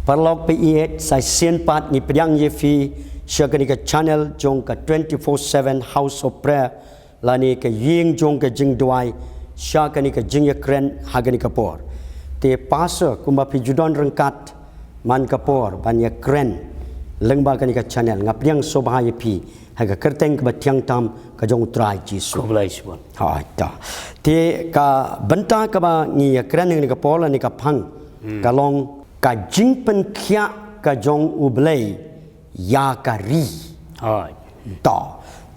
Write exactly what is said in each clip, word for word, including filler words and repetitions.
Paralok, phi ïeit, sa shisien pat ngi pdiang ïa phi sha kane ka channel jong ka twenty-four seven House of Prayer, lane ka ïing jong ka jingduwai, sha kane ka jingïakren ha kane ka por. Te pastor, kumba phi ju don ryngkat man ka por ban ïakren lyngba kane ka channel, nga pdiang sngewbha ïa phi ha ka kyrteng kaba thiang tam ka jong U Trai Jisu. Khublei shibun. Hooid, to. Te ka bynta kaba ngi ïakren ha kane ka por lane ka phang, ka long ka jingpynkhiah ka jong U Blei ïa ka ri. Hooid. To.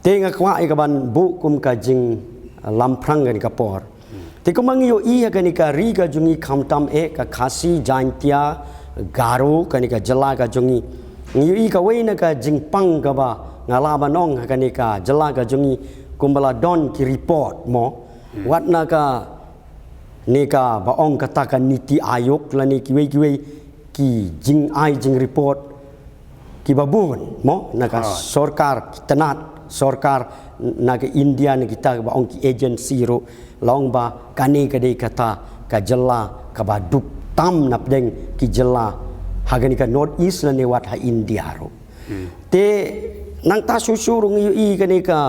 Te nga kwah ïa ka ban buh kum ka jinglamphrang kane ka por. Te kumba ngi ïohi ha kane ka ri ka jong ngi, khamtam eh ka Khasi, Jaintia, Garo, kane ka jylla ka jong ngi, ngi ïohi kawei na ka jingpang kaba nga lah ban ong ha kane ka jylla ka jong ngi, kumba la don ki report mo. Wat na ka ne kaba ong kata ka NITI Aayog lane kiwei kiwei ki jingai jingreport kiba bun mo, na ka sorkar, ki tnat sorkar na ka India, na kita kaba ong ki agency ruh, la ong ba kane ka dei kata ka jylla kaba duk tam napdeng ki jylla ha kane ka North East lane wat ha India ruh. Te nangta shuh shuh ruh ngi ïohi kane ka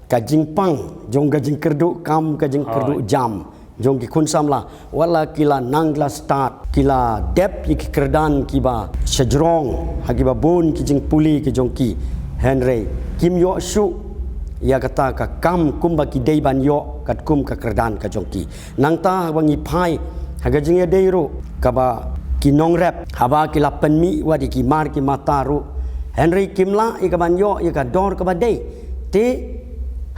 ka jingpang jong ka jingkyrduh kam, ka jingkyrduh jam jong ki khun samla, wat la ki la nang, ki la stad, ki la dep ïa ki kyrdan kiba shajrong ha kiba bun ki jingpule ki jong ki, hynrei kim ïoh shuh ïa kata ka kam kumba ki dei ban ïoh katkum ka kyrdan ka jong ki. Nangta haba ngi phai ha ka jingïadei ruh, kaba ki nongrep, haba ki la pynmih wat ïa ki mar ki mata ruh, hynrei kim lah ïa ka ban ïoh ïa ka dor kaba dei. Te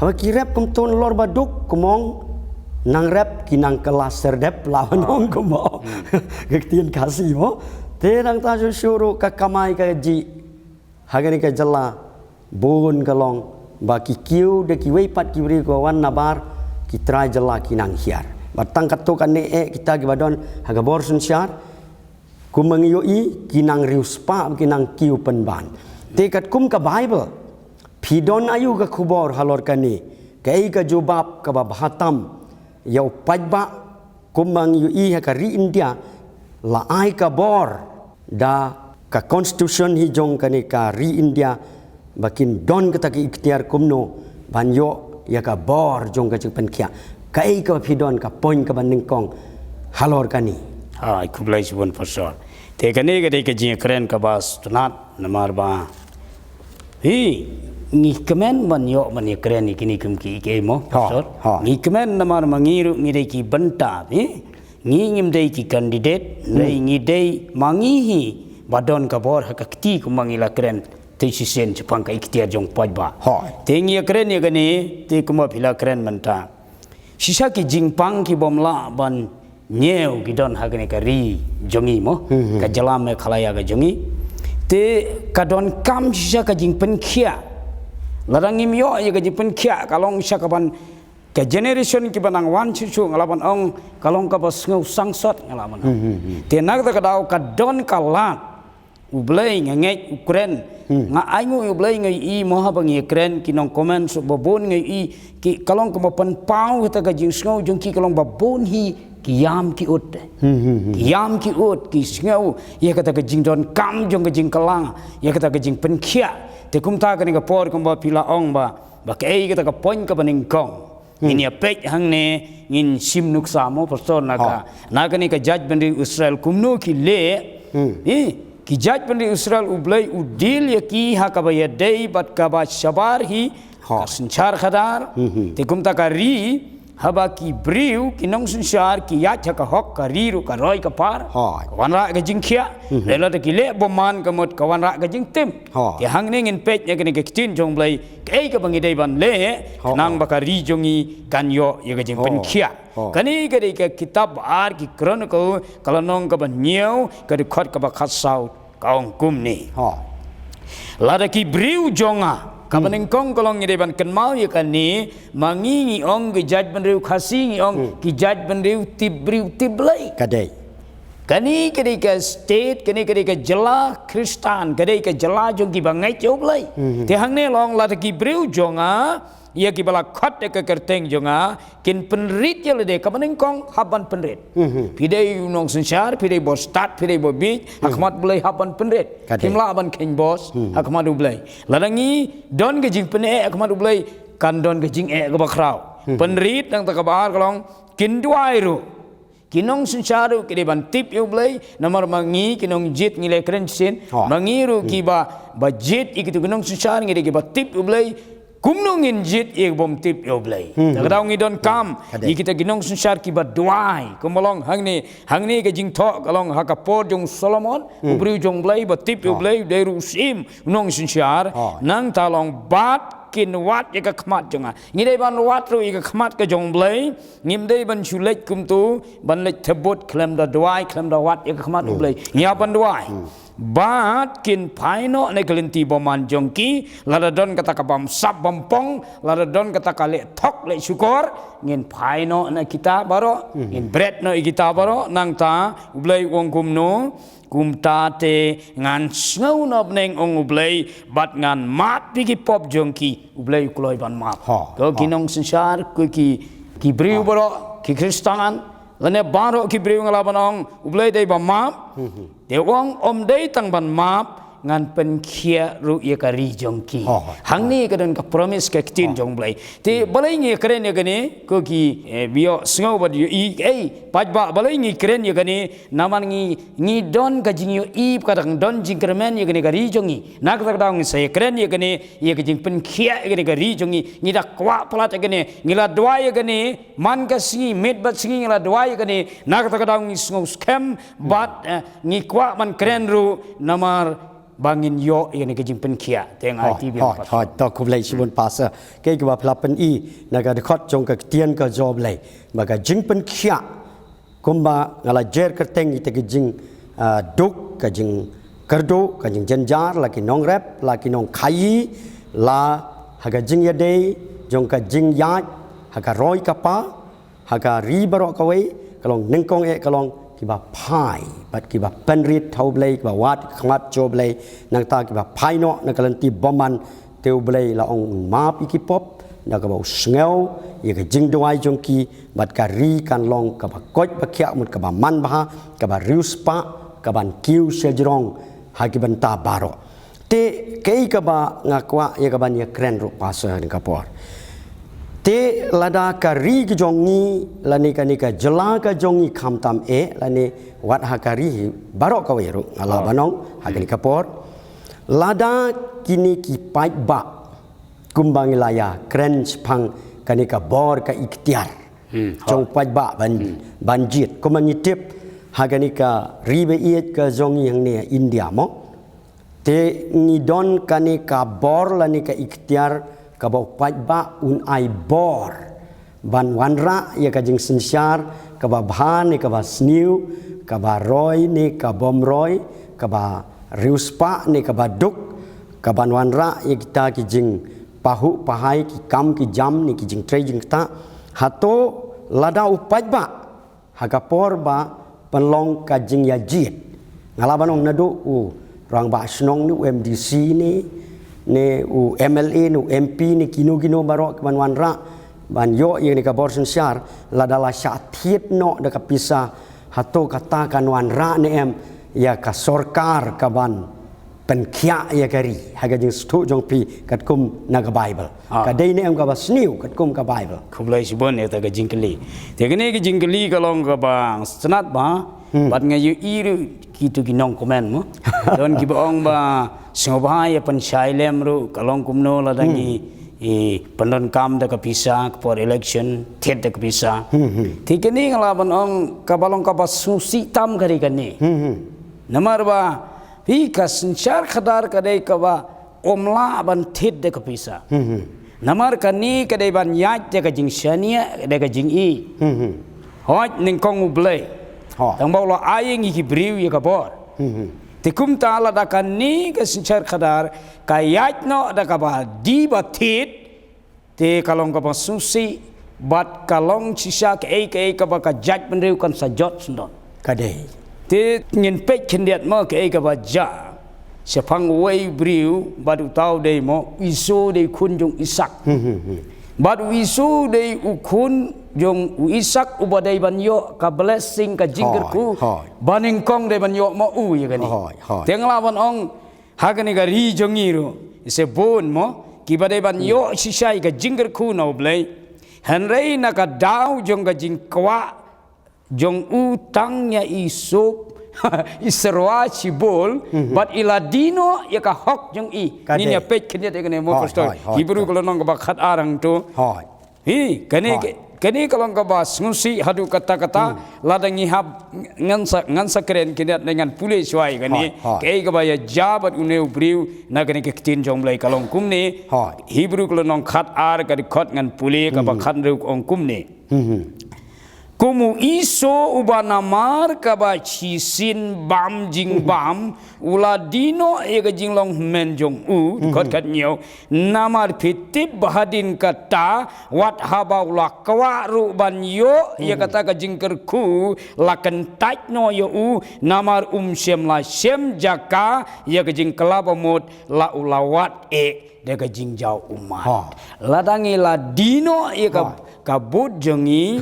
haba ki rep kumto nalor ba duk, kumno nang rep, ki nang kylla syrdep, la ban ong kumno ka ktien Khasi mo. Te nangta shuh shuh ruh ka kamai kajih ha kane ka jylla bun ka long ba ki kiew da kiwei pat ki briew kiba wan nabar ki trai jylla ki nang hiar. Bad tang katto katne eh kita kiba don ha ka bor synshar, kumba ngi ïohi, ki nang riewspah, ki nang kiew pynban. Te katkum ka Baibl, phi don aïu ka khubor halor kane? Kaei ka jubab kaba bha tam ïa u paidbah? Kumba ngi ïohi ha ka ri India, la ai ka bor da ka constitution hi jong kane ka ri India ba kin don kata ka iktiar kumno ban ïoh ïa ka bor jong ka jingpynkhiah. Kaei kaba phi don ka point kaba nyngkong halor kane? Hooid, khublei shibun pastor. Te kane ka dei ka jingkren kaba sngewtynnat namar ba hi, ngi kmen ban ïoh ban ïakren ïa kine kum ki, ki mo, pastor. Ngi kmen namar ma ngi ruh ngi dei ki bynta, hi. Ngi ngim dei ki candidate, ngi dei, ma ngi hi ba don ka bor ha ka kti kumba ngi la kren te shisien shaphang ka iktiar jong paidbah. Te ngi ïakren ïa kane, te kumba phi la kren mynta, shisha ki jingpang ki bym lah ban ñiew ki don ha kane ka ri jong ngi mo, ka jylla Meghalaya ka jong ngi. Te ka donkam shisha ka jingpynkhiah. Lada ngim ïoh ïa ka jingpynkhiah, ka long shisha ka ban, ka generation kiba nang wan shuh shuh, nga lah ban ong, ka long kaba sngew sangsot, nga lah ban ong. Te na kata ka daw ka don ka lad U Blei, nga ngeit u kren. Nga ainguh ïa U Blei, nga ïohi mo haba ngi ïakren, ki nong comment suk ba bun, nga ïohi ki, ka long kumba pynpaw kata ka jingsngew jong ki, ka long ba bun hi ki ïam ki ud. Ki ïam ki ud, ki sngew ïa kata ka jingdonkam jong ka jingkylla, ïa kata ka jingpynkhiah. Te kumta kane ka por kumba phi la ong ba, ba kaei kata ka point kaba nyngkong. Ngin ïa peit hangne, ngin shim nuksa mo, pastor, na ka, na kane ka jaitbynriew Israel kumno ki leh. Eh, ki jaitbynriew Israel U Blei u deal ïa ki ha kaba ïadei bad kaba shabar hi ka synshar khadar. Te kumta ka ri, haba ki briew ki nongsynshar ki ïaid ha ka hok, ka ri ruh ka roi ka par. Ka wanrah ka jingkhiah. Lada ki leh bymman ka mut ka wanrah ka jingtim. Te hangne ngin peit ïa kane ka ktien jong U Blei, kaei kaba ngi dei ban leh, khnang ba ka ri jong ngi kan ïoh ïa ka jingpynkhiah. Kane ka dei ka kitab Ar ki Chronicle, ka lynnong kaba hynñiew, ka dkhot kaba khatsaw, ka ong kumne. Lada ki briew jong nga, kaba nyngkong ka long ngi dei ban kynmaw ïa kane, ma ngi ngi ong ki jaitbynriew Khasi, ngi ong ki jaitbynriew tip briew tip Blei. Ka dei. Kane ka dei ka state, kane ka dei ka jylla Khristan, ka dei ka jylla jong kiba ngeit ïa U Blei. Te hangne long lada ki briew jong nga, Ïa kiba la khot da ka kyrteng jong nga, kin pynrit ïa lade, kaba nyngkong hap ban pynrit. Phi dei u nongsynshar, phi dei ba stad, phi dei ba bieit, ha khmat U Blei hap ban pynrit. Phim lah ban kheiñ bos ha khmat U Blei. Lada ngi don ka jingpyneh ha khmat U Blei, kan don ka jingeh kaba khraw. Pynrit, nangta kaba ar ka long, kin duwai ruh. Ki nongsynshar ruh ki dei ban tip ïa U Blei, namar ma ngi ki nongjied ngi la kren shisien, ma ngi ruh kiba, ba jied ïa kito ki nongsynshar ngi dei kiba tip ïa U Blei, kumno ngin jied ïa ki bym tip ïa U Blei. Te ka daw ngi donkam ïa kita ki nongsynshar kiba duwai, kumba long hangne, hangne ka jingthoh ka long ha ka por jong Solomon, u briew jong U Blei, ba tip ïa U Blei, u dei ruh u syiem, u nongsynshar, nangta long bad kin wad ïa ka khmat jong nga. Ngi dei ban wad ruh ïa ka khmat ka jong U Blei, ngim dei ban shu leit kumto, ban leit thebut khlem da duwai, khlem da wad ïa ka khmat U Blei. Ngi hap ban duwai. Bad kin phai noh na ka lynti bymman jong ki, lada don kata ka bamsap bampong, lada don kata ka leh thok leh shukor, ngin phai noh na kita baroh, ngin bret noh ïa kita baroh, nangta U Blei u ong kumno, kumta te ngan sngew na bneng, ong U Blei, bad ngan map ïa ki pop jong ki. U Blei u kloi ban map. Ko ki nongsynshar, ko ki, ki briew baroh, ki Khristan, lane baroh ki briew nga lah ban ong, U Blei dei ba map. Te u ong ym dei tang ban map, ngan pynkhiah ruh ïa ka ri jong ki. Hangne ka don ka promise ka ktien jong U Blei. Te balei ngi kren ïa kane, ko ki, eh, ba ïohsngew bad ïohi, ei, paidbah, balei ngi kren ïa kane, namar ngi, ngi don ka jingïohi, ka dang don jingkyrmen ïa kane ka ri jong ngi. Na kata ka daw ngi sa ïakren ïa kane, ïa ka jingpynkhiah ïa kane ka ri jong ngi, ngi da kwah palat ïa kane, ngi la duwai ïa kane, man ka sngi, miet bad sngi ngi la duwai ïa kane, na kata ka daw ngi sngew skhem, bad, eh, ngi kwah ban kren ruh, namar ba ngin ïoh ïa kane ka jingpynkhiah, te nga ai ti biang pat. Hooid, to khublei shibun Pastor. Kaei kaba phi la pyni, na ka dkhot jong ka ktien ka jong U Blei, ba ka jingpynkhiah, kumba nga la jer kyrteng ïa kita ki jing, ah, duk, ka jingkyrduh, ka jingjynjar, la ki nongrep, la ki nongkhaïi, la ha ka jingïadei, jong ka jingïaid, ha ka roi ka par, ha ka ri baroh kawei, ka long nyngkong eh, ka long kiba phai, bad kiba pynrit ha U Blei, kiba wad khmat jong U Blei, nangta kiba phai noh, na ka lynti bymman, te U Blei la ong un map ïa ki pop, da kaba u sngew, ïa ka jingduwai jong ki, bad ka ri kan long kaba koit ba khiah mut kaba man bha, kaba riewspah, kaban kiew shajrong, ha ki bynta baroh. Te kaei kaba nga kwah ïa kaban ïakren ruh Pastor ha kane ka por. Te lada ka ri ka jong ngi, lane kane ka jylla ka jong ngi khamtam eh, lane wat ha ka ri hi baroh kawei ruh, nga lah ban ong, ha kane ka por. Lada kine ki paidbah, kumba ngi la ïakren shaphang kane ka bor ka iktiar jong u paidbah ban, ban jied. Kumba ngi tip ha kane ka ri ba ïeit ka jong ngi hangne India mo. Te ngi don kane ka bor lane ka iktiar kaba u paidbah un ai bor ban wanrah ïa ka jingsynshar, kaba bha ne kaba sniew, kaba roi ne ka bym roi, kaba riewspah ne kaba duk, kaban wanrah ïa kita ki jingpahuh pahai, ki kam ki jam ne ki jingtrei jingktah. Hato lada u paidbah ha ka por ba pynlong ka jingïajied, nga lah ban ong naduh u rangbah shnong ne, u M D C ne, ne u M L A ne, u M P ne, kino kino baroh kaban wanrah ban ïoh ïa kane ka bor synshar, lada la shah thied noh da ka pisa, hato kata kan wanrah ne em ïa ka sorkar kaban pynkhiah ïa ka ri ha ka jingsngewthuh jong phi katkum na ka Baibl? Ka dei ne em kaba sniew katkum ka Baibl? Khublei shibun ïa kata ka jingkylli. Te kane ka jingkylli ka long kaba sngewtynnat bha, bad nga ïohi ruh kito ki nongkmen mo. Don kiba ong ba sngewbha ïa pynshai lem ruh, ka long kumno lada ngi, eh, pyndonkam da ka pisa, ka por election, thied da ka pisa. Te kane nga lah ban ong kaba long kaba sngewsih tam ka dei kane. Namar ba phi, ka synshar khadar ka dei kaba ym lah ban thied da ka pisa. Namar kane ka dei ban ïaid da ka jingshaniah, da ka jingi. Hooid, nyngkong U Blei. Tang ba u la ai ïa ngi ki briew ïa ka bor. Te kumta lada kane ka synshar khadar ka ïaid noh da kaba die ba thied, te ka long kaba sngewsih, bad ka long shisha kaei kaei kaba ka jaitbynriew kan sa jot sngewdon. Ka dei. Te ngin peit khyndiat mo kaei kaba jia shaphang uwei u briew, bad uta u dei mo, Esau, dei khun jong u Isaak. Bad u Esau u dei u khun jong u Isaak uba dei ban ïoh ka blessing, ka jingkyrkhu. Hooid, hooid. Ba nyngkong dei ban ïoh ma u ïa kane. Hooid, hooid. Te nga lah ban ong ha kane ka ri jong ngi ruh, sa bun mo kiba dei ban ïoh shisha ïa ka jingkyrkhu na U Blei. Hynrei na ka daw jong ka jingkwah jong u tang ïa i suk, i syrwa shibul, bad i la die noh ïa ka hok jong i. Ka dei. Ngin ïa peit khyndiat ïa kane mo, Pastor. Hooid, hooid, Hebru ka lynnong kaba khatar hangto. Hooid. Hi, kane, kane ka long kaba sngewsih haduh katta katta, lada ngi hap ngan sa, ngan sa kren khyndiat ne ngan pule shuwa ïa kane. Hooid, hooid. Kaei kaba ïa jia bad une u briew na kane ka ktien jong U Blei ka long kumne. Hooid. Hebru ka lynnong khatar ka dkhot ngan pule kaba khathynriew ka ong kumne. Kum u Esau uba namar kaba shisien bam jingbam, u la die noh ïa ka jinglong hynmen jong u, dkhot khathynñiew, namar phi tip ba hadien kata, wat haba u la kwah ruh ban ïoh ïa kata ka jingkyrkhu, la kyntait noh ïa u, namar um shym la shem jaka ïa ka jingkylla bamut, la u la wad eh da ka jingjaw ummat. Lada ngi la die noh ïa ka, ka vote jong ngi.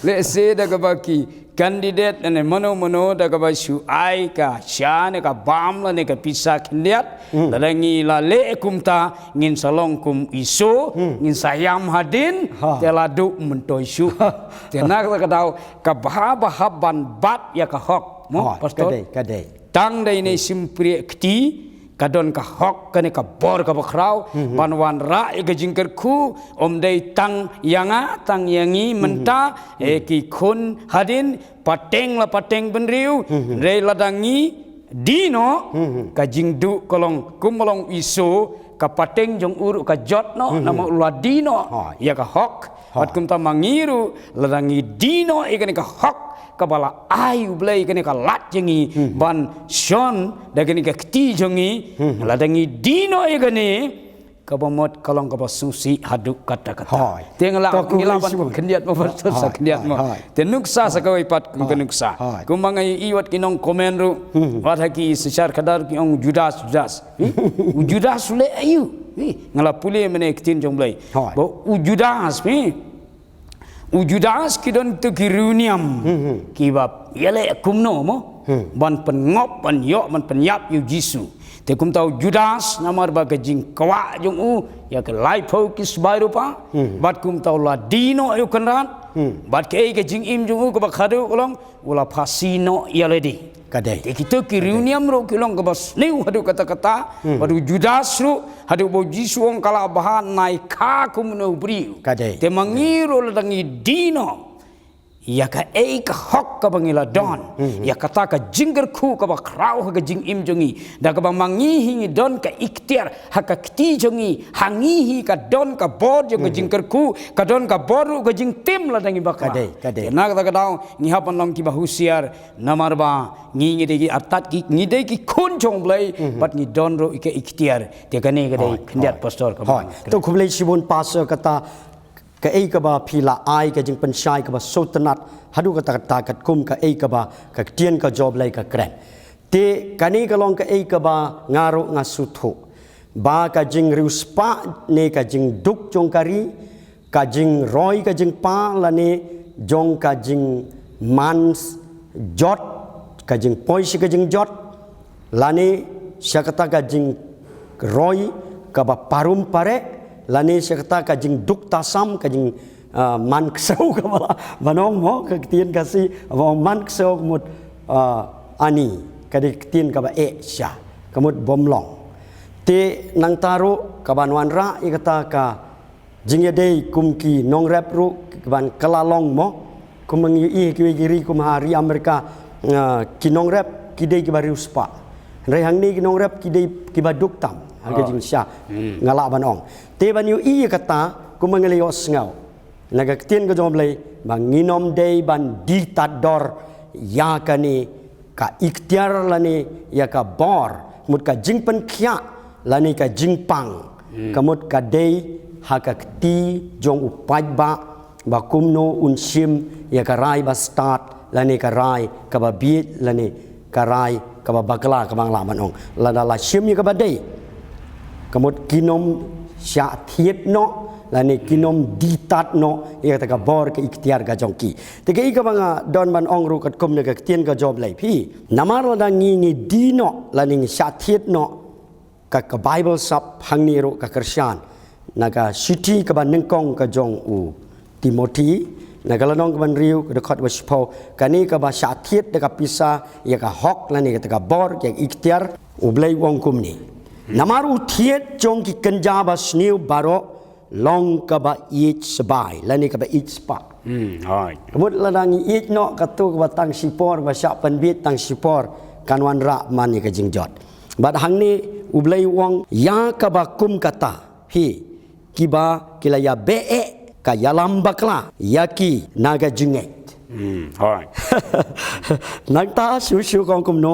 Let's say da kaba ki candidate ne mano mano da kaba shu ai ka sha ne ka bam lane ka pisa khyndiat. Lada ngi la leh kumta ngin sa long kum Esau, ngin sa ïam hadien, te la duh myntoi shuh. Te na kata ka daw kaba hap, ba hap ban bat ïa ka hok. Mo, Pastor? Ka dei, ka dei. Tang da ine i shympriahkti, ka don ka hok, kane ka bor kaba khraw, ban wanrah ïa ka jingkyrkhu, ym dei tang ïa nga, tang ïa ngi, mynta, eh, ki khun hadien, pateng la pateng bynriew, hynrei lada ngi die noh, ka jingduh ka long, kum ba long u Esau, ka pateng jong u ruh ka jot noh, namar u la die noh ïa ka hok. Bad kumta ma ngi ruh, lada ngi die noh ïa kane ka hok kaba la ai U Blei, kane ka lad jong ngi ban shon da kane ka kti jong ngi, lada ngi die noh ïa kane, kaba mut ka long kaba sngewsih haduh katta katta. Te nga lah, ngi lah ban khyndiat mo, Pastor, sa khyndiat mo. Te nuksa sa kawei pat, ka nuksa. Kumba nga ïohi wat ki nong comment ruh, wat ha ki synshar khadar ki ong Judas, Judas. U Judas u leh aïu? Nga la pule mynne ktien jong U Blei. Ba u Judas, u Judas ki don tu ki riewniam kiba ïaleh kumno mo, ban pynngop, ban ïoh, ban pynïap ïa u Jisu. Te kumta u Judas namar ba ka jingkwah jong u ïa ka laiphew ki sbai rupa, bad kumta u la die noh ïa u Kynrad, bad kaei ka jingim jong u kaba khadduh ka long, u la phasi noh ïa lade. Ka dei. Te kito ki riewniam ruh ki long kaba sniew haduh katta katta, bad u Judas ruh, haduh ba u Jisu u ong ka lah bha, nai kha kum une u briew. Ka dei. Te ma ngi ruh lada ngi die noh ïa kaei ka hok kaba ngi la don, ïa kata ka jingkyrkhu kaba khraw ha ka jingim jong ngi, da kaba ma ngi hi ngi don ka iktiar ha ka kti jong ngi, ha ngi hi ka don ka bor jong ka jingkyrkhu, ka don ka bor ruh ka jingtim lada ngi bakla. Ka dei, ka dei. Te na kata ka daw ngi hap ban long kiba husiar, namar ba ngi, ngi dei ki artat ki, ngi dei ki khun jong U Blei, bad ngi don ruh ïa ka iktiar. Te kane ka dei khyndiat, Pastor, ka bang. To khublei shibun Pastor, kata kaei kaba phi la ai ka jingpynshai kaba sngewtynnat haduh katta katta katkum kaei kaba ka ktien ka jong U Blei ka kren. Te kane ka long kaei kaba nga ruh nga sngewthuh ba ka jingriewspah ne ka jingduk jong ka ri, ka jingroi ka jingpah lane jong ka jingman jot, ka jingpoi sha ka jingjot, lane sha kata ka jingroi kaba parum pareh, lane sha kata ka jingduk tasam, ka jing, ah, man ksew kaba lah ban ong mo, ka ktien Khasi ba ong man ksew ka mut, ah, ani, ka dei ka ktien kaba eh shisha, ka mut bym long. Te nangta ruh kaban wanrah ïa kata ka jingïadei kum ki nongrep ruh kiban kylla long mo. Kum ngi ïohi kiwei ki ri kum ha ri Amerika, ah, ki nongrep ki dei kiba riewspah. Hynrei hangne ki nongrep ki dei kiba duk tam. Ha ka jingshisha nga lah ban ong. Te ban ïohi ïa kata kumba ngi la ïohsngew na ka ktien ka jong U Blei ba ngin ym dei ban die tad dor ïa kane ka iktiar lane ïa ka bor, mut ka jingpynkhiah lane ka jingpang, ka mut ka dei ha ka kti jong u paidbah ba kumno un shim ïa ka rai ba stad lane ka rai kaba bieit lane ka rai kaba bakla, kaba nga lah ban ong. Lada la shim ïa kaba dei, ka mut kin ym shah thied noh lane kin ym die tad noh ïa kata ka bor ka iktiar ka jong ki. Te kaei kaba nga don ban ong ruh katkum na ka ktien ka jong U Blei, phi, namar lada ngi, ngi die noh lane ngi shah thied noh, ka, ka Baibl sap hangne ruh ka kyrshan na ka shithi kaba nyngkong ka jong u Timothi, na ka lynnong kaba hynriew, ka dkhot ba shiphew, kane kaba shah thied da ka pisa ïa ka hok lane kata ka bor, ïa ka iktiar, U Blei u ong kumne: Namar u thied jong ki kynja ba sniew baroh long kaba ïeit sbai lane kaba ïeit spah. Hmm, hooid. Ka mut lada ngi ïeit noh, kato kaba tang shipor, ba shah pynbiej tang shipor, kan wanrah man ïa ka jingjot. Bad hangne U Blei u ong, ïa kaba kum kata, phi, kiba ki la ïabeh eh, ka ïalam bakla ïa ki na ka jingngeit. Hmm, hooid. Nangta shuh shuh ka ong kumno,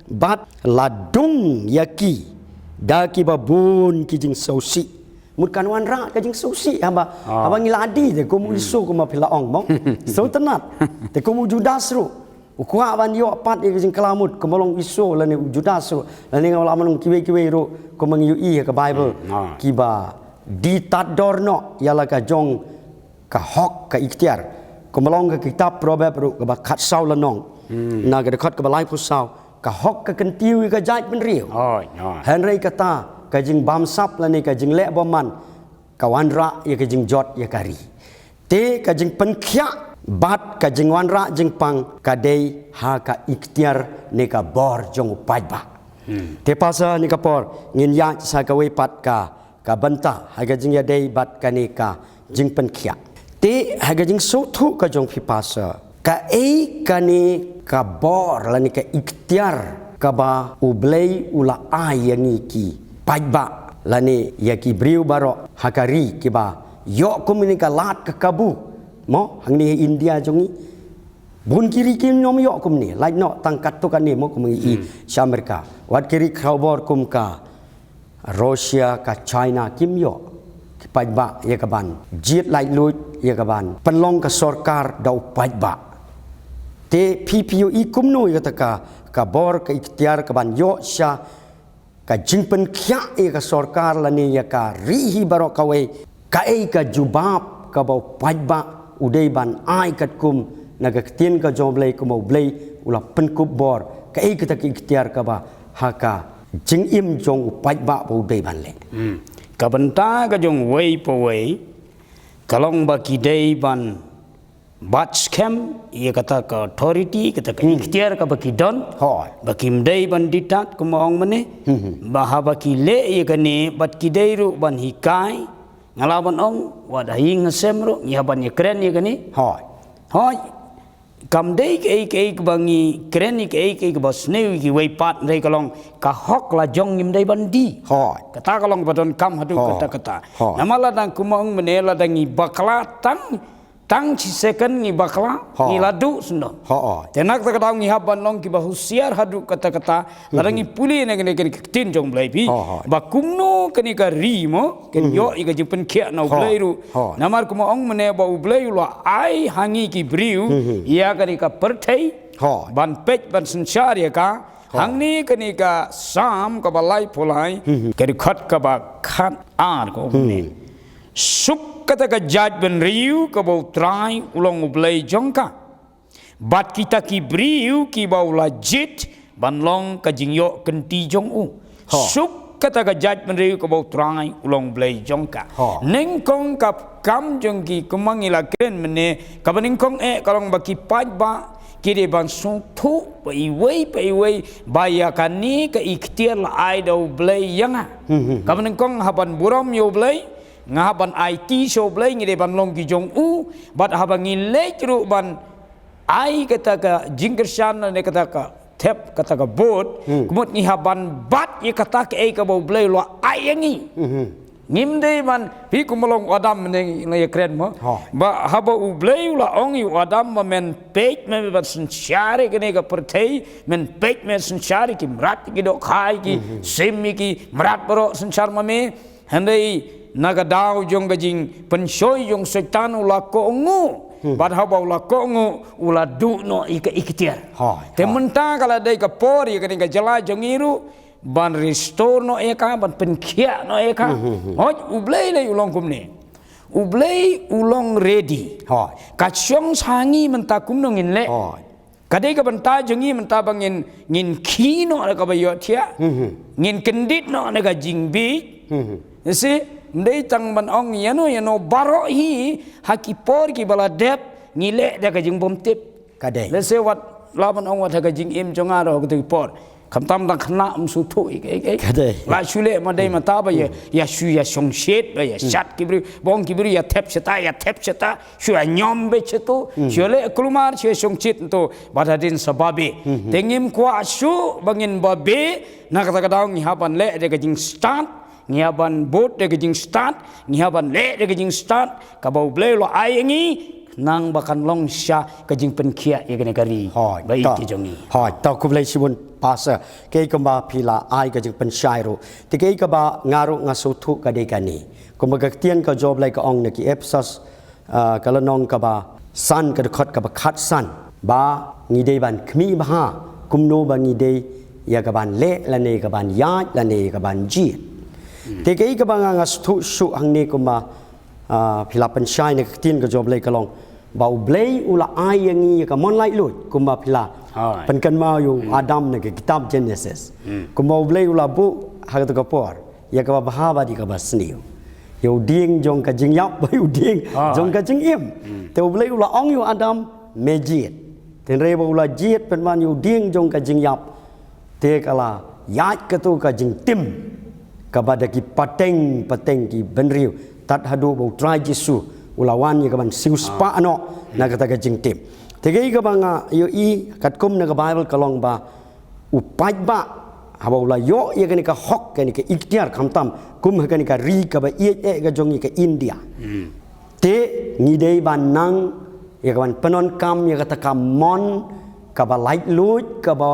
bad la dung ïa ki da kiba bun ki jingsngewsih. Mut kan wanrah ka jingsngewsih haba, ah, haba ngi la die, te kum u Esau kumba phi la ong, mo. Sngewtynnat. Te kum u Judas ruh u kwah ban ïoh pat ïa ka jingkylla mut, kumba long u Esau lane u Judas ruh, lane nga la ong kiwei kiwei ruh kumba ngi ïohi ha ka Baibl, hmm, ah, kiba die tad dor noh ïa la ka jong ka hok ka iktiar. Kumba long ka kitab Proverb ruh kaba khatsaw lynnong, hmm, na ka dkhot kaba laiphew saw, ka hok ka kyntiew ïa ka jaitbynriew. Hooid, hooid. Hynrei kata ka jingbamsap lane ka jingleh bymman ka wanrah ïa ka jingjot ïa ka ri. Te ka jingpynkhiah bad ka jingwanrah jingpang ka dei ha ka iktiar ne ka bor jong u paidbah. Hmm. Te pastor, ha kane ka por ngin ïaid sa kawei pat ka, ka bynta ha ka jingïadei bad kane ka jingpynkhiah. Te ha ka jingsngewthuh ka jong phi pastor, kaei kane ka bor lane ka iktiar kaba U Blei u la ai ïa ngi ki paidbah lane ïa ki briew baroh ha ka ri kiba ïoh kum kane ka lad ka kabu, mo, hangne ha India jong ngi. Bun ki ri kim nym ïoh kumne, lait noh tang katto katne, mo, kum ngi ïohi, hmm, sha Amerika. Wat ki ri khrawbor kum ka Russia, ka China, kim ïoh ki paidbah ïa ka ban jied laitluid, ïa ka ban pynlong ka sorkar da u paidbah. Te phi, phi ïohi kumno ïa kata ka, ka bor ka iktiar ka ban ïoh sha ka jingpynkhiah ïa ka sorkar lane ïa ka ri hi baroh kawei, kaei ka jubab kaba u paidbah u dei ban ai katkum na ka ktien ka jong U Blei, kumba U Blei u la pynkup bor, kaei kata ka iktiar kaba ha ka jingim jong u paidbah ba u dei ban leh. Hmm. Ka bynta ka jong uwei pa uwei ka long ba ki dei ban bat skhem ïa kata ka authority, kata ka, hmm, iktiar kaba ki don. Hooid. Ba kim dei ban die tad kumba ong mynne. Hmm, hmm. Ba haba ki leh ïa kane bad ki dei ruh ban hikai, nga lah ban ong, wat ha ïing ha sem ruh ngi hap ban ïakren ïa kane. Hooid. Hooid. Kam dei kaei kaei kaba ngi kren ïa kaei kaei kaba sniew ïa kiwei pat, hynrei ka long ka hok la jong, ngim dei ban die. Hooid. Kata ka long ba donkam haduh, hooid, katta katta. Hooid. Namar lada kumba ong mynne, lada ngi bakla tang tang shi second ngi bakla, hooid, ngi la duh sngewdon. Hooid. Te na kata ka daw ngi hap ban long kiba husiar haduh katta katta. Lada, mhm, ngi pule na kane, kane ka ktien jong U Blei, phi, hooid, hooid, ba kumno kane ka ri, mo, kan, mhm, ïoh ïa ka jingpynkhiah na U Blei, hooid, ruh. Hooid. Namar kumba ong mynne ba U Blei u la ai ha ngi ki briew, mhm, ïa kane ka pyrthei, hooid, ban peit ban synshar ïa ka. Hooid. Hangne kane ka Salm kaba laiphew lai, hmm, hmm, ka dkhot kaba khatar ka ong mynne: Hmm. Suk kata ka jaitbynriew kaba U Trai u long U Blei jong ka, bad kita ki briew kiba u la jied ban long ka jingïoh kynti jong u. Hooid. Suk kata ka jaitbynriew kaba U Trai u long U Blei jong ka. Hooid. Nyngkong ka kam jong ki, kumba ngi la kren mynne, kaba nyngkong eh ka long ba ki paidbah ki dei ban sngewthuh ba iwei pa iwei ba ïa kane ka iktiar la ai da U Blei ïa nga. Hmm, hmm, hmm. Kaba nyngkong, hap ban burom ïa U Blei, nga hap ban aiti sha U Blei, ngi dei ban long ki jong u, bad haba ngi leit ruh ban ai kata ka jingkyrshan ne kata ka thep, kata ka vote, hmm, ka mut ngi hap ban bat ïa kata kaei kaba U Blei u la ai ïa ngi. Hmm, hmm. Ngim dei ban, phi, kumba long u Adam mynne ngi la ïakren, mo. Hooid. Ba haba U Blei u la ong ïa u Adam ba men peit, men ban synshar ïa kane ka pyrthei, men peit, men synshar ïa ki mrad, ki dohkha, ki, mhm, sim, ïa ki mrad baroh synshar ma me. Hynrei na ka daw jong ka jingpynshoi jong u Soitan u la kohnguh. Hmm. Bad haba u la kohnguh u la duh noh ïa ka iktiar. Hooid, hooid. Te mynta ka la dei ka por ïa kane ka jylla jong ngi ruh ban restore noh ïa ka, ban pynkhiah noh ïa ka. Hmm, hmm, hmm. Hooid, U Blei lei u long kumne. U Blei u long ready. Hooid. Ka shong sha ngi mynta kumno ngin leh. Hooid. Ka dei ka bynta jong ngi mynta ba ngin, ngin khie noh da kaba ïohthiah. Mhm. Ngin kyndit noh da ka jingbieit. Mhm. Lehse, ym dei tang ban ong ïano ïano, baroh hi ha ki por kiba la dep ngi leh da ka jingbymtip. Ka dei. Lehse wat lah ban ong wat ha ka jingim jong nga ruh ha kito ki por. Khamtam dang khynnah ym sngewthuh ïa kaei kaei. Ka dei. La shu leh ma dei ma ta ba ïa, ïa shu ïa shongshit, ba ïa shad ki briew, ba ong ki briew ïa thep shata, ïa thep shata, shu ïa ñiom beit shato, shu ïa leh kulmar, shu ïa shongshit to, bad hadien sa babe. Te ngim kwah shuh ba ngin babe, na kata ka daw ngi hap ban leh da ka jingstad, ngi hap ban bud da ka jingstad, ngi hap ban leh da ka jingstad kaba U Blei u la ai ïa ngi, khnang ba kan long sha ka jingpynkhiah ïa kane ka ri. Hooid, ba ïeit jong ngi. Hooid, to khublei shibun Pastor. Kaei kumba phi la ai ka jingpynshai ruh. Te kaei kaba nga ruh nga sngewthuh ka dei kane. Kumba ka ktien ka jong U Blei ka ong na ki Ephesos, ah, ka lynnong kaba san, ka dkhot kaba khatsan, ba ngi dei ban khmih bha kumno ba ngi dei ïa kaban leh lane kaban ïaid lane kaban jied. Te kaei kaba nga, nga sngewthuh shuh hangne kumba, ah, phi la pynshai na ka ktien ka jong U Blei ka long ba U Blei u la ai ïa ngi ïa ka mon laitluid kumba phi la pynkynmaw ïa u Adam na ka kitab Genesis. Kumba U Blei u la buh ha kata ka por ïa kaba bha bad ïa kaba sniew, ïa u dieng jong ka jingïap bad ïa u dieng jong ka jingim. Te U Blei u la ong ïa u Adam, me jied. Te hynrei ba u la jied pynban ïa u dieng jong ka jingïap, te ka la ïaid kato ka jingtim kaba da ki pateng pateng ki bynriew, tad haduh ba U Trai Jisu u la wan ïa kaban siewspah noh na kata ka jingtim. Te kaei kaba nga ïohi katkum na ka Baibl ka long ba u paidbah, haba u la ïoh ïa kane ka hok, kane ka iktiar, khamtam kum ha kane ka ri kaba ïeit eh ka jong ngi ka India. Te ngi dei ban nang ïa kaban pyndonkam ïa kata ka mon kaba laitluid kaba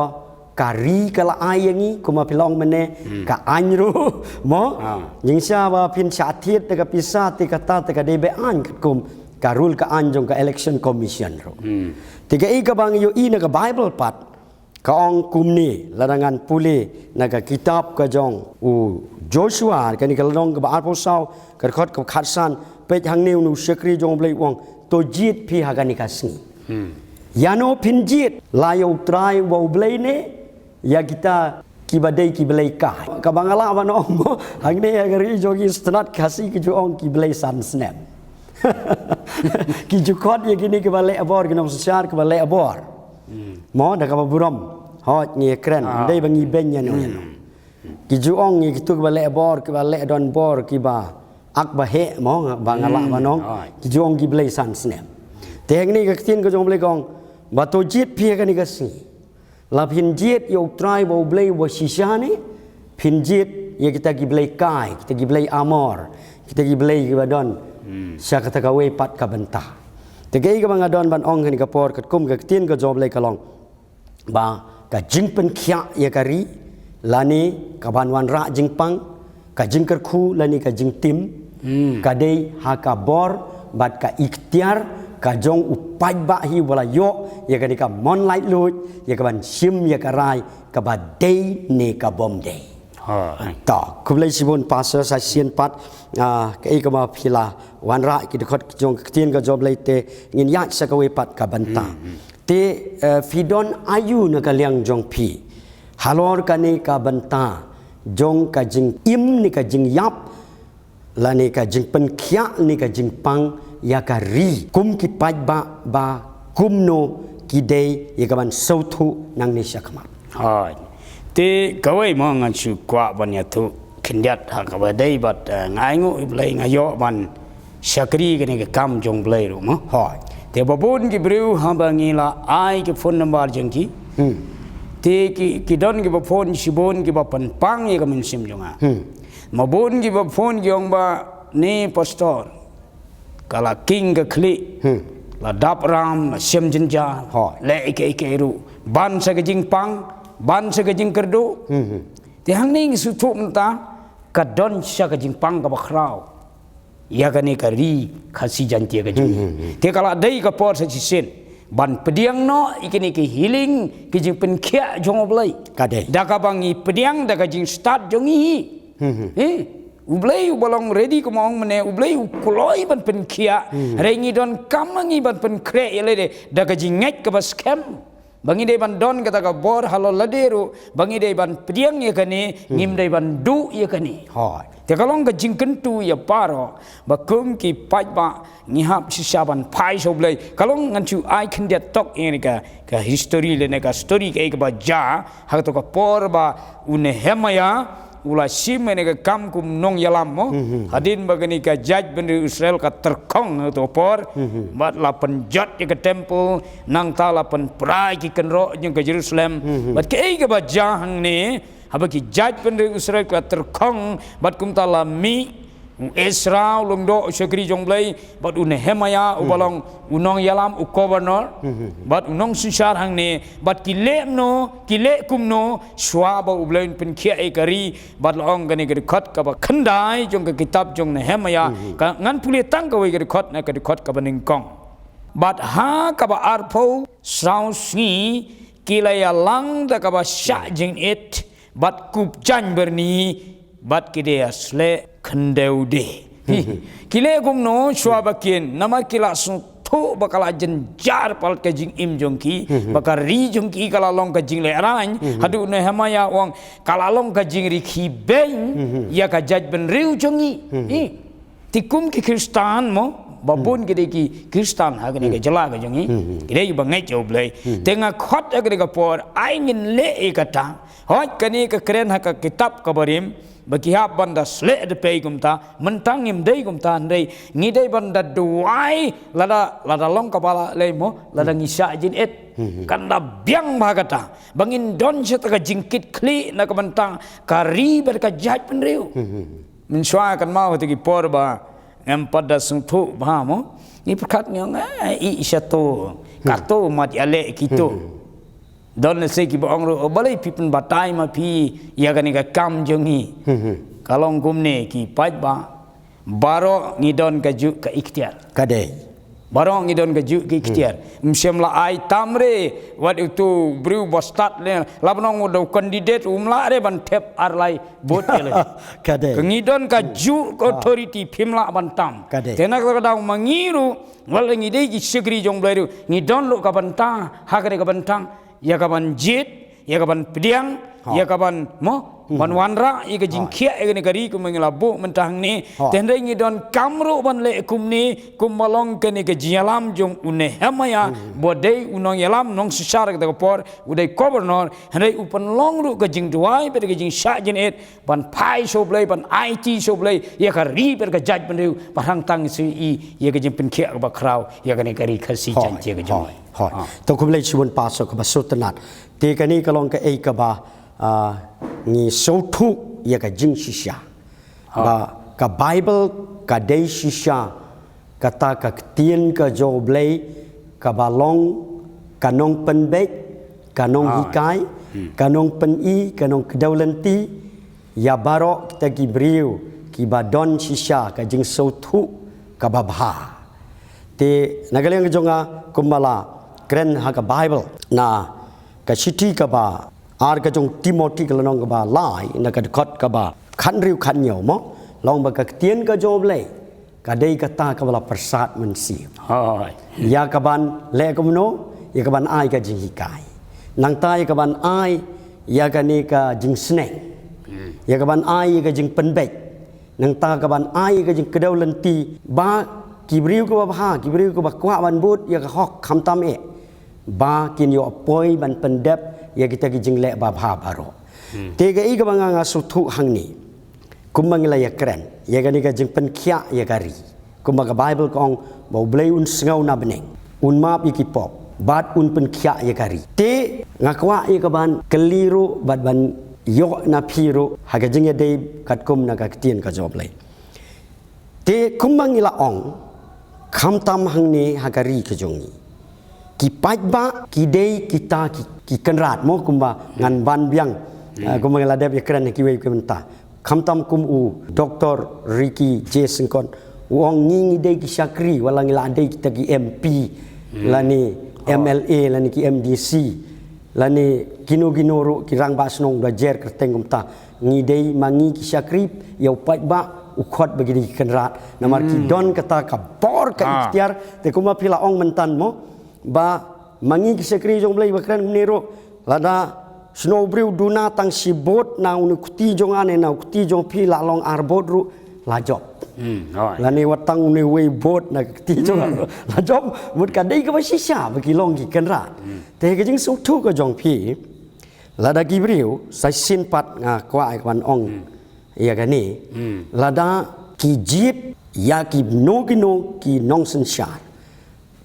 ka ri ka la ai ïa ngi, kumba phi la ong mynne, ka aiñ ruh mo. Jingshisha ba phin shah thied da ka pisa te kata te ka dei be-aiñ katkum ka rule ka aiñ jong ka Election Commission ruh. Te kaei kaba ngi ïohi na ka Baibl pat, ka ong kumne, lada ngan pule na ka kitab ka jong u Joshua, kane ka lynnong kaba arphew saw, ka dkhot kaba khatsan, peit hangne une u shakri jong U Blei u ong, to jied phi ha kane ka sngi. Ïano phin jied, la ïa U Trai uba U Blei ne ïa kita kiba dei ki blei kai? Kaba nga lah ban ong mo, hangne ha ka ri jong ngi sngewtynnat Khasi ki ju ong ki blei san snem. Ki ju khot ïa kine kiba leh bor, ki nongsynshar kiba leh bor. Mo, da kaba burom. Hooid, ngi kren, ym dei ba ngi beiñ ïano ïano. Ki ju ong ïa kito kiba leh bor, kiba leh donbor, kiba ak ba heh mo, ba nga lah ban ong. Ki ju ong ki blei san snem. Te hangne ka ktien ka jong U Blei ka ong ba to jied phi ha kane ka sngi. La phin jied ïa U Trai uba U Blei uba shisha ne phin jied ïa kita ki blei kai, kita ki blei Amor, kita ki blei kiba don sha kata kawei pat ka bynta? Te kaei kaba nga don ban ong ha kane ka por katkum ka ktien ka jong U Blei ka long ba ka jingpynkhiah ïa ka ri lane kaban wanrah jingpang, ka jingkyrkhu lane ka jingtim, ka dei ha ka bor bad ka iktiar ka jong u paidbah hi uba la ïoh ïa kane ka mon laitluid ïa kaban shim ïa ka rai kaba dei ne ka bym dei. To, khublei shibun Pastor, sa shisien pat, ah, kaei kaba phi la wanrah ki dkhot ki jong ka ktien ka jong U Blei te ngin ïaid sha kawei pat ka bynta. Te, eh, phi don aïu na ka liang jong phi halor kane ka bynta jong ka jingim ne ka jingïap lane ka jingpynkhiah ne ka jingpang ïa ka ri kum ki paidbah, ba kumno ki dei ïa kaban sngewthuh nangne shakhmat? Hooid. Te kawei mo ngan shu kwah ban ïathuh khyndiat ha kaba dei bad, eh, nga ainguh ïa U Blei nga ïoh ban shakri kane ka kam jong U Blei ruh mo. Hooid. Te ba bun ki briew haba ngi la ai ki phone number jong ki, te ki, ki don kiba phone shibun kiba pynpang ïa ka mynsiem jong nga. Ma bun kiba phone ki ong ba ne pastor, ka la king ka khlieh, la dap ram, la shem jynjar, leh ïa kaei kaei ruh ban sha ka jingpang, ban sha ka jingkyrduh. Te hangne ngi sngewthuh mynta ka don sha ka jingpang kaba khraw ïa kane ka ri Khasi Jaiñtia ka jong ngi. Te ka la dei ka por sa shisien ban pdiang noh ïa kine ki healing, ki jingpynkhiah jong U Blei. Ka dei. Da kaba ngi pdiang da ka jingstad jong ngi hi. Eh, U Blei uba long ready kumba ong mynne, U Blei u kloi ban pynkhiah. Hynrei ngi donkam ma ngi ban pynkhreh ïa lade da ka jingngeit kaba skhem. Ba ngi dei ban don kata ka bor halor lade ruh, ba ngi dei ban pdiang ïa kane, ngim dei ban duh ïa kane. Hooid. Te ka long ka jingkyntu ïa baroh, ba kum ki paidbah ngi hap shisha ban phai sha U Blei. Ka long ngan shu ai khyndiat tok ïa kane ka, ka history lane ka story kaei kaba jia, ha kato ka por ba u Nehemiah u la shim ïa kane ka kam kum nongïalam mo. Hadien ba kane ka jaitbynriew Israel ka tyrkhong ha kato ka por. Bad la pynjot ïa ka temple, nangta la pynpra ïa ki kynroh jong ka Jerusalem. Bad kaei kaba jia hangne, haba ki jaitbynriew Israel ka tyrkhong, bad kumta la mih u Ezra u lyngdoh u shakri jong U Blei, bad u Nehemiah uba long u nongïalam, u governor, bad u nongsynshar hangne, bad ki leh kumno, ki leh kumno, shuwa ba U Blei un pynkhiah ïa ka ri. Bad la ong kane ka dkhot kaba khyndai jong ka kitab jong Nehemiah, ka ngan pule tang kawei ka dkhot na ka dkhot kaba nyngkong. Bad ha kaba arphew saw sngi ki la ïalang da kaba shah jingit, bad kup jaiñ byrni, bad ki dei ïasleh khyndew de. Ki leh kumno, shuwa ba kin, namar ki la sngewthuh ba ka la jynjar palat ka jingim jong ki, ba ka ri jong ki ka la long ka jinglehraiñ, haduh Nehemiah u ong ka la long ka jingri khibeiñ ïa ka jaitbynriew jong ngi. Te kum ki Khristan mo, ba bun ki dei ki Khristan ha kane ka jylla ka jong ngi. Ki dei ba ngeit ïa U Blei. Te nga khot ha kane ka por, ai ngin leh ïa kata. Hooid kane ka kren ha ka kitab ka barim, ba ki hap ban da sleh da pei kumta, mynta ngim dei kumta, hynrei ngi dei ban da duwai, lada, lada long kaba lah lei mo, lada ngi shah jingit. Kan da biang bha kata. Ba ngin don sha kata ka jingkitkhlieh na ka bynta ka ri bad ka jaitbynriew. Mynshuwa kan mau ha kito ki por ba ngam pat da sngewthuh bha mo. Ngi pyrkhat ngi ong, eh, i shato, kato mat ïaleh kito. Don lehse kiba ong ruh, oh, balei phi pynbatai ma phi ïa kane ka kam jong ngi. Ka long kumne ki paidbah. Baroh ngi don kajuh ka iktiar. Ka dei. Baroh ngi don kajuh ka iktiar. Ym shym la ai tam re, wat uto u briew ba stad ne, la ban ong u dei u candidate, um lah re ban thep ar lai vote ïa lade. Ka dei. Ka ngi don kajuh ka authority, phim lah ban tam. Ka dei. Te na kata ka daw ma ngi ruh, wat la ngi dei ki shakri jong U Blei ruh, ngi don ruh ka bynta, ha kata ka bynta, ïa ka ban jied, ïa ka ban pdiang, ïa ka ban mo, ban wanrah ïa ka jingkhiah ïa kane ka ri kumba ngi la buh mynta hangne. Te hynrei ngi donkam ruh ban leh kumne, kumba long kane ka jingïalam jong u Nehemiah, ba dei u nongïalam nongsynshar kata ka por, u dei governor, hynrei u pynlong ruh ka jingduwai bad ka jingshah jingit, ban phai sha U Blei, ban aiti sha U Blei ïa ka ri bad ka jaitbynriew, ba hangta ngin sa ïohi ïa ka jingpynkhiah kaba khraw ïa kane ka ri Khasi Jaiñtia ka jong ngi. Hooid. To khublei shibun Pastor kaba sngewtynnat. Te kane ka long kaei kaba, ah, ngi sngewthuh ïa ka jingshisha. Ba ka Bible ka dei shisha kata ka ktien ka jong U Blei kaba long ka nongpynbeit, ka nonghikai, ka nongpyni, ka nongkdew lynti ïa baroh kita ki briew kiba don shisha ka jingsngewthuh kaba bha. Te na ka liang ka jong nga kumba la kren ha ka Bible na ka shithi kaba ar ka jong Timothy ka lynnong kaba lai na ka dkhot kaba khathynriew khathynñiew mo, long ba ka ktien ka jong U Blei ka dei kata kaba la pyrsad mynsiem. Hooid. Ïa ka ban leh kumno, ïa ka ban ai ka jinghikai. Nangta ïa ka ban ai ïa kane ka jingsneng. Ïa ka ban ai ïa ka jingpynbeit. Nangta ka ban ai ïa ka jingkdew lynti ba ki briew kiba bha, ki briew kiba kwah ban bud ïa ka hok khamtam eh, ba kin ïoh poi ban pyndep ïa kita ki jingleh babha baroh. Te kaei kaba nga nga sngewthuh hangne, kumba ngi la ïakren ïa kane ka jingpynkhiah ïa ka ri, kumba ka Bible ka ong ba U Blei un sngew na bneng, un map ïa ki pop bad un pynkhiah ïa ka ri. Te nga kwah ïa ka ban kylli ruh bad ban ïoh na phi ruh ha ka jingïadei katkum na ka ktien ka jong U Blei. Te kumba ngi la ong, khamtam hangne ha ka ri ka jong ngi, ki paidbah ki dei kita ki, ki kynrad mo, kumba ngan ban biang, eh, kumba ngi la dep ïakren ha kiwei ki bynta. Khamtam kum u Doctor Ricky J Syngkon u ong ngi, ngi dei ki shakri, wat la ngi la dei kita ki M P lane M L A lane ki M D C. Lane kino kino ruh ki rangbah shnong da jer kyrteng kumta. Ngi dei ma ngi ki shakri ïa u paidbah u khot ba ki dei ki kynrad. Namar ki don kata ka bor ka iktiar te kumba phi la ong myntan mo. Ba ma ngi ki shakri jong Blei ba kren kumne ruh. Lada shnong briew duna tang shi bot na une u kti jong nga ne na u kti jong phi la long ar bot ruh la jop. Lane wat tang une uwei bot na ka kti jong nga ruh la jop. Mut ka dei kaba shisha ba ki long ki kynrad. Te ka jingsngewthuh ka jong phi. Lada ki briew sa shisien pat nga kwah ïa ka ban ong ïa kane. Lada ki jied ïa kino kino ki nongsynshar.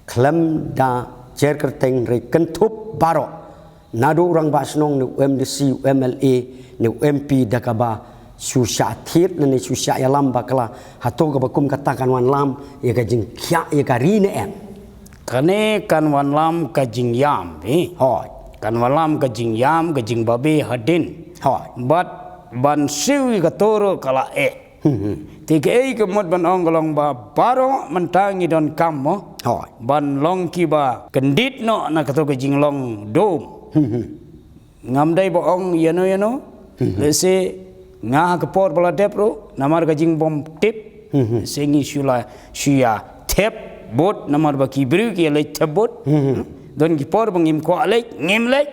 Khlem da jer kyrteng re kynthup baroh. Naduh u rangbah shnong ne u MDC, u MLA ne u MP da kaba shu shah thied ne shu shah ïalam bakla. Hato kaba kum kata kan wanlam ïa ka jingkhiah ïa ka ri ne em? Kane kan wanlam ka jingïam, eh. Hooid. Kan wanlam ka jingïam, ka jingbabe hadien. Hooid. Bad ban siew ïa kato ruh ka la eh. Te kaei ka mut ban ong ka long ba baroh mynta ngi donkam mo. Hooid. Ban long kiba kyndit noh na kato ka jinglong dum. Ngam dei ba ong ïano ïano. Lehse nga ha ka por ba la dep ruh namar ka jingbym tip. Lehse ngi shu la shu ïa thep bot namar ba ki briew ki ïa leit thep bot. Don ki por ba ngim kwah leit, ngim leit.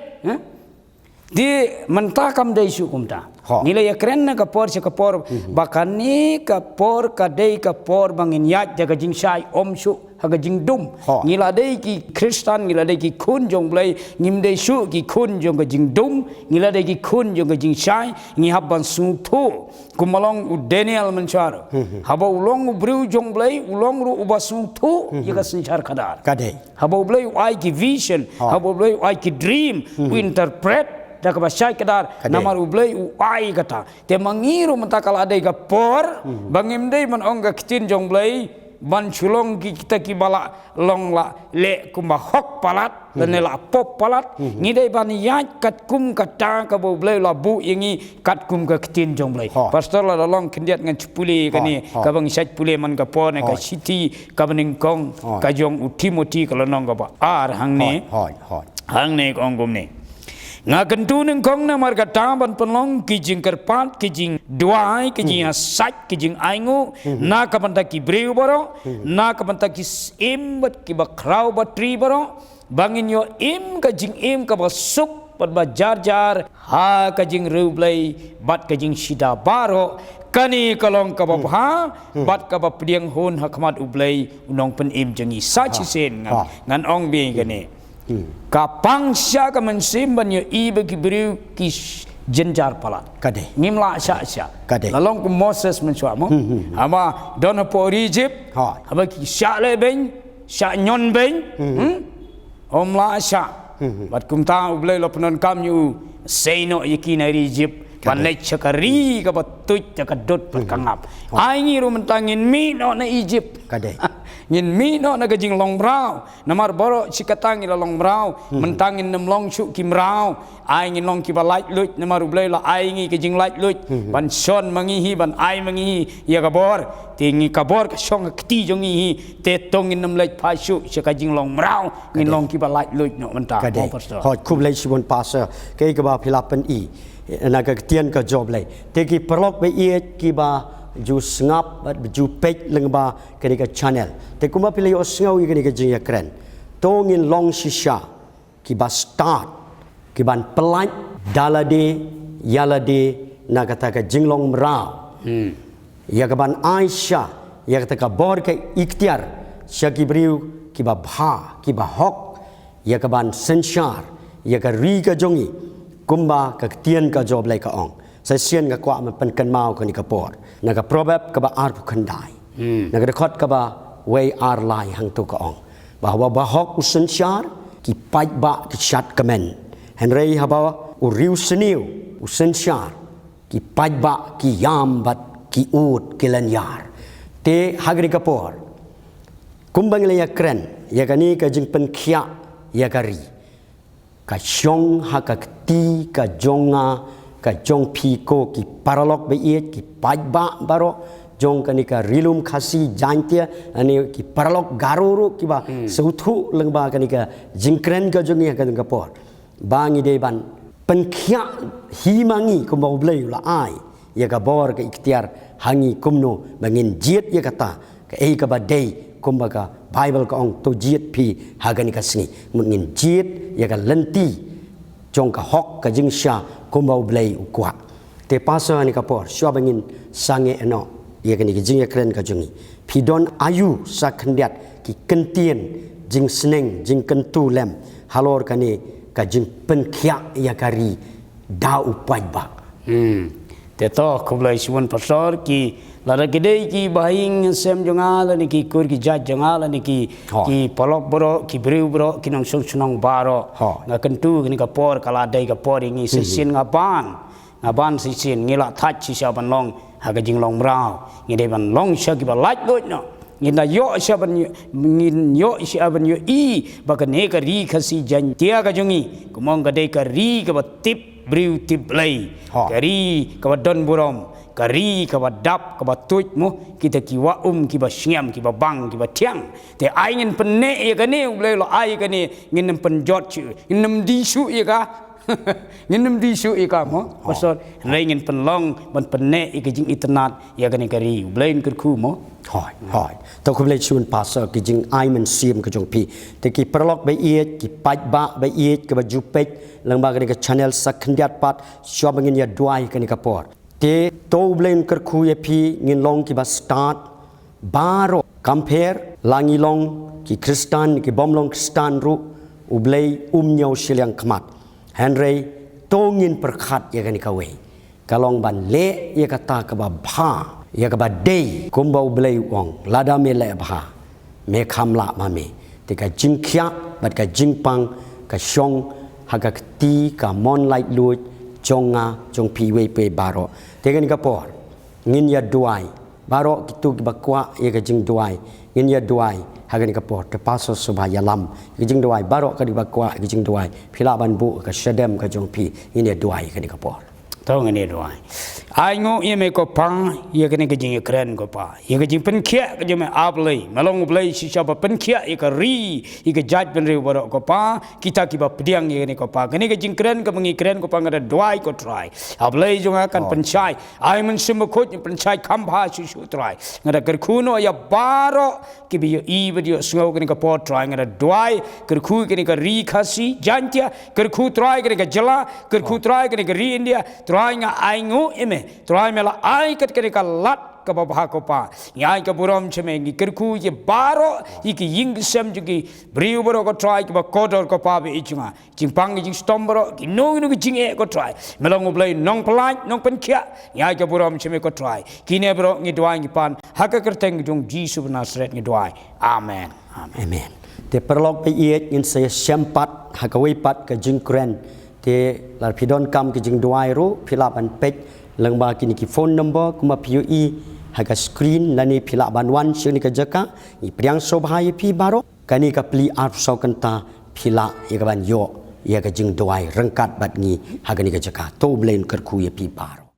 Te mynta kam dei shuh kumta. Ngi la ïa kren na ka por sha ka por ba kane ka por ka dei ka por ba ngin ïaid da ka jingshai, ym shuh ha ka jingdum. Ngi la dei ki Khristan, ngi la dei ki khun jong Blei, ngim dei shuh ki khun jong ka jingdum, ngi la dei ki khun jong ka jingshai. Ngi hap ban sngewthuh kumba long u Daniel mynshuwa. Haba u long u briew jong Blei, u long ruh uba sngewthuh ïa ka synshar khadar. Ka dei. Haba u Blei u ai ki vision, haba u Blei u ai ki dream, u interpret da kaba shai khadar. Ka dei. Namar u Blei u ai kata. Te ma ngi ruh mynta ka la dei ka por ba ngim dei ban ong ka ktien jong Blei ban shu long ki kita kiba la long la leh kumba hok palat lane la pop palat. Ngi dei ban ïaid katkum kata kaba u Blei u la buh ïa ngi katkum ka ktien jong Blei. Pastor, la da long khyndiat ngan shu pule kane kaba ngi shait pule man ka por ne ka shithi kaba nyngkong ka jong u Timothy ka lynnong kaba ar hangne. Hangne ka ong kumne. Nga kyntu nyngkong namar kata ban pynlong ki jingkyrpad, ki jingduwai, ki jingïasaid, ki jingainguh na ka bynta ki briew baroh, na ka bynta ki syiem bad kiba khraw batri baroh, ba ngin ïoh im ka jingim kaba suk bad ba jar jar ha ka jingriewblei bad ka jingshida baroh. Kane ka long kaba bha bad kaba pdiang hun ha khmat u Blei u nongpynim jong ngi. Sa shisien ngan ong beit kane. Ka pang sha ka mynsiem ban ïohi ba ki briew ki jynjar palat. Ka dei. Ngim lah shah shah. Ka dei. La long kum Moses mynshuwa mo. Haba don hapoh ri Egypt. Haba ki shah leh beiñ, shah ñion beiñ. Ym lah shah. Bad kumta u Blei u la pyndonkam ïa u sei noh ïa ki na ri Egypt ban leit sha ka ri kaba tuid da ka dud bad ka ngap. Ai ngi ruh mynta ngin mih noh na Egypt. Ka dei. Ngin mih noh na ka jinglong mraw. Namar baroh shi katta ngi la long mraw. Mynta ngin ym long shuh ki mraw. Ai ngin long kiba laitluid namar u Blei u la ai ngi ka jinglaitluid ban shon ma ngi hi, ban ai ma ngi hi ïa ka bor. Te ngi ka bor ka shong ha kti jong ngi hi. Te to ngin ym leit phai shuh sha ka jinglong mraw. Ngin long kiba laitluid noh mynta. Ka dei. Hooid, khublei shibun Pastor. Kaei kaba phi la pyni na ka ktien ka jong u Blei. Te ki paralok ba ïeit kiba ju sngap bad ju peit lyngba kane ka channel. Te kumba phi la ïohsngew ïa kane ka jingïakren, to ngin long shisha kiba stad, kiban pyllait da lade ïa lade na kata ka jinglong mraw. Ïa kaban ai sha ïa kata ka bor ka iktiar sha ki briew kiba bha, kiba hok, ïa kaban synshar ïa ka ri ka jong ngi, kumba ka ktien ka jong u Blei ka ong. Sa shisien nga kwah ban pynkynmaw kane ka por na ka Proverb kaba arphew khyndai, na ka dkhot kaba wei ar lai, hangto ka ong ba haba u bahok u synshar, ki paidbah ki shad kmen. Hynrei haba u riewsniew u synshar, ki paidbah ki ïam bad ki ud ki lynñiar. Te ha kane ka por, kumba ngi la ïakren ïa kane ka jingpynkhiah ïa ka ri, ka shong ha ka kti ka jong nga, ka jong phi ko ki paralok ba ïeit, ki paidbah baroh jong kane ka Ri Lum Khasi Jaiñtia, lane ki paralok Garo ruh kiba sngewthuh lyngba kane ka jingkren ka jong ngi ha kane ka por. ba ngi dei ban pynkhiah hi ma ngi kumba U Blei u la ai ïa ka bor ka iktiar ha ngi kumno ba ngin jied ïa kata kaei kaba dei kumba ka Baibl ka ong to jied phi ha kane ka sngi. Mut ngin jied ïa ka lynti jong ka hok ka jingshisha kumba U Blei u kwah. Te pastor, ha kane ka por shuwa ba ngin sangeh noh ïa kane ka jingïakren ka jong ngi, phi don aïu sa khyndiat ki kyntien jingsneng jingkyntu lem halor kane ka jingpynkhiah ïa ka ri da u paidbah? Hmm. Te to, khublei shibun pastor, ki lada ki dei ki bahaïing sem jong nga lane ki kur ki jait jong nga lane ki, ki paralok baroh, ki briew baroh, ki nongshong shnong baroh. Nga kyntu kane ka por ka la dei ka por ïa ngi, shisien nga ban, nga ban shisien ngi la thait shisha ban long ha ka jinglong mraw. Ngi dei ban long shisha kiba laitluid noh. Ngin da ïoh shisha ban ïoh, ngin ïoh shisha ban ïohi ba kane ka ri Khasi Jaintia ka jong ngi kumno ka dei ka ri kaba tip briew tip Blei. Ka ri kaba don burom, ka ri kaba dap kaba tuid mo, kita ki wah um kiba shngiam, kiba bang, kiba thiang. Te ai ngin pynneh ïa kane, U Blei u la ai ïa kane, ngin ym pynjot shuh, ngin ym die shuh ïa ka. Ngin ym die shuh ïa ka mo, pastor. Hynrei ngin pynlong ban pynneh ïa ka jingitynnad ïa kane ka ri. U Blei un kyrkhu mo. Hooid, hooid. To khublei shibun pastor ki jingai mynsiem ka jong phi. Te ki paralok ba ïeit, ki paidbah ba ïeit kiba ju peit lyngba kane ka channel sa khyndiat pat, shuwa ba ngin ïa duwai kane ka por, te to U Blei un kyrkhu ïa phi, ngin long kiba stad baroh, compare la ngi long ki Khristan, ki bym long Khristan ruh, U Blei um ñiew shiliang khmat. Hynrei to ngin pyrkhat ïa kane kawei, ka long ban leh ïa kata kaba bha, ïa kaba dei kumba U Blei u ong, lada me leh bha me kham lah ma me. Te ka jingkhiah bad ka jingpang ka shong ha ka kti ka mon laitluid jong nga, jong phi iwei pa iwei baroh. Te kane ka por ngin ïa duwai, baroh kito kiba kwah ïa ka jingduwai, ngin ïa duwai ha kane ka por. Te pastor sngewbha ïalam ïa ka jingduwai, baroh kito kiba kwah ïa ka jingduwai, phi lah ban buh ka shadem ka jong phi, ngin ïa duwai ha kane ka por. To ngin ïa duwai. Ainguh ïa me ko Pa ïa kane ka jingïakren ko Pa, ïa ka jingpynkhiah ka jong me, A Blei. Me long U Blei shisha ba pynkhiah ïa ka ri, ïa ka jaitbynriew baroh ko Pa. Kita kiba pdiang ïa kane ko Pa, kane ka jingkren kaba ngi kren ko Pa, nga da duwai ko Trai, A Blei jong nga, kan pynshai. Ai Mynsiem Bakhuid un pynshai kham bha shuh shuh Trai. Nga da kyrkhu noh ïa baroh kiba ïohi bad ïohsngew kane ka por Trai. Nga da duwai, kyrkhu kane ka ri Khasi Jaintia, kyrkhu Trai kane ka jylla, kyrkhu Trai kane ka ri India. Trai nga ainguh ïa me, Trai me la ai kat kane ka lad kaba bha ko Pa. Ngi ai ka burom sha me, ngi kyrkhu ïa baroh ïa ki ïing ki sem jong ki briew baroh ko Trai kiba kordor ko Pa ba ïeit jong nga. Jingpang ki jingshitom baroh, kino kino ki jingeh ko Trai, me long U Blei nongpynlait nongpynkhiah. Ngi ai ka burom sha me ko Trai. Kine baroh ngi duwai ngi pan ha ka kyrteng jong U Jisu ba Nasaret ngi duwai. Amen. Amen. Amen. Te paralok ba ïeit, ngin sa ïashem pat ha kawei pat ka jingkren. Te lada phi donkam ka jingduwai ruh phi lah ban peit lyngba kine ki phone number kumba phi ïohi ha ka screen, lane phi lah ban wan sha kane ka jaka. Ngi pdiang sngewbha ïa phi baroh. Kane ka pli arphew saw kynta phi lah ïa ka ban ïoh ïa ka jingduwai ryngkat bad ngi ha kane ka jaka. To U Blei un kyrkhu ïa phi baroh.